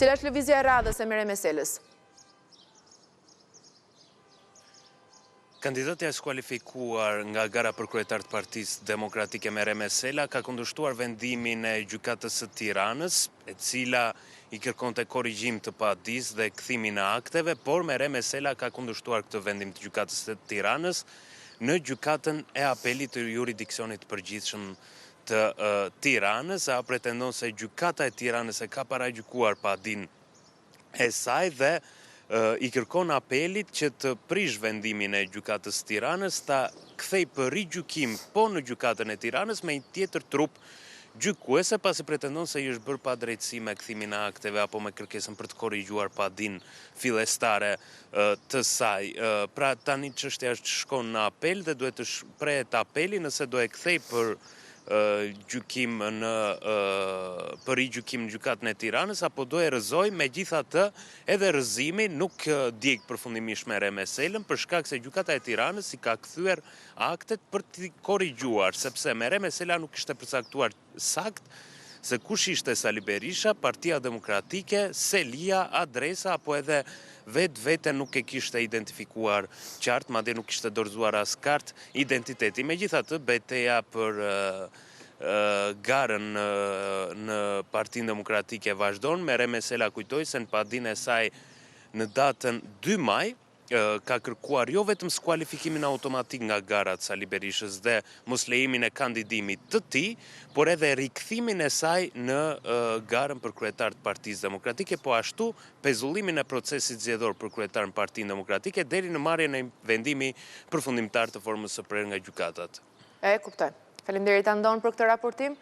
Cila është lëvizja e radhës e Mereme Selës? Kandidatja e skualifikuar nga gara për kryetar të Partisë Demokratike Mereme Sela ka kundërshtuar vendimin e Gjykatës së Tiranës, e cila i kërkonte korrigjim të padisë dhe kthimin e akteve, por Mereme Sela ka kundërshtuar këtë vendim të Gjykatës së Tiranës në Gjykatën e Apelit të Juridiksionit të Përgjithshëm të Tiranës. Ajo pretendon se Gjykata e Tiranës e ka paragjykuar padinë e saj dhe i kërkon apelit që të prishë vendimin e Gjykatës së Tiranës, ta kthejë për rigjykim po në Gjykatën e Tiranës me një tjetër trupë gjykuese, pasi pretendon se i është bërë padrejtësi me kthimin e akteve apo me kërkesën për të korrigjuar padinë fillestare të saj. Pra tani çështja është shkon në apel dhe duhet të shprehet apeli nëse do e kthejë për gjykim në për rigjykim në gjykatën e Tiranës apo do e rrëzojë, megjithatë edhe rrëzimi nuk djeg përfundimisht Mereme Selën për shkak se gjykata e Tiranës i ka kthyer aktet për t'i korrigjuar, sepse Mereme Sela nuk kishte përcaktuar saktë se kush ishte Sali Berisha, Partia Demokratike, selia, adresa apo edhe vetveten nuk e kishte identifikuar qartë, madje nuk kishte dorëzuar as kartë identiteti. Megjithatë, beteja për garën në Partinë Demokratike vazhdon. Mereme Sela kujtoi se në padinë e saj në datën 2 maj, ka kërkuar jo vetëm skualifikimin automatik nga gara të Sali Berishës dhe moslejimin e kandidimit të tij, por edhe rikthimin e saj në garën për kryetar të Partisë Demokratike, po ashtu pezullimin e procesit zgjedhor për kryetar në Partinë Demokratike deri në marrjen e një vendimi përfundimtar të formës së prerë nga gjykatat. E kuptoj. Faleminderit Andon për këtë raportim.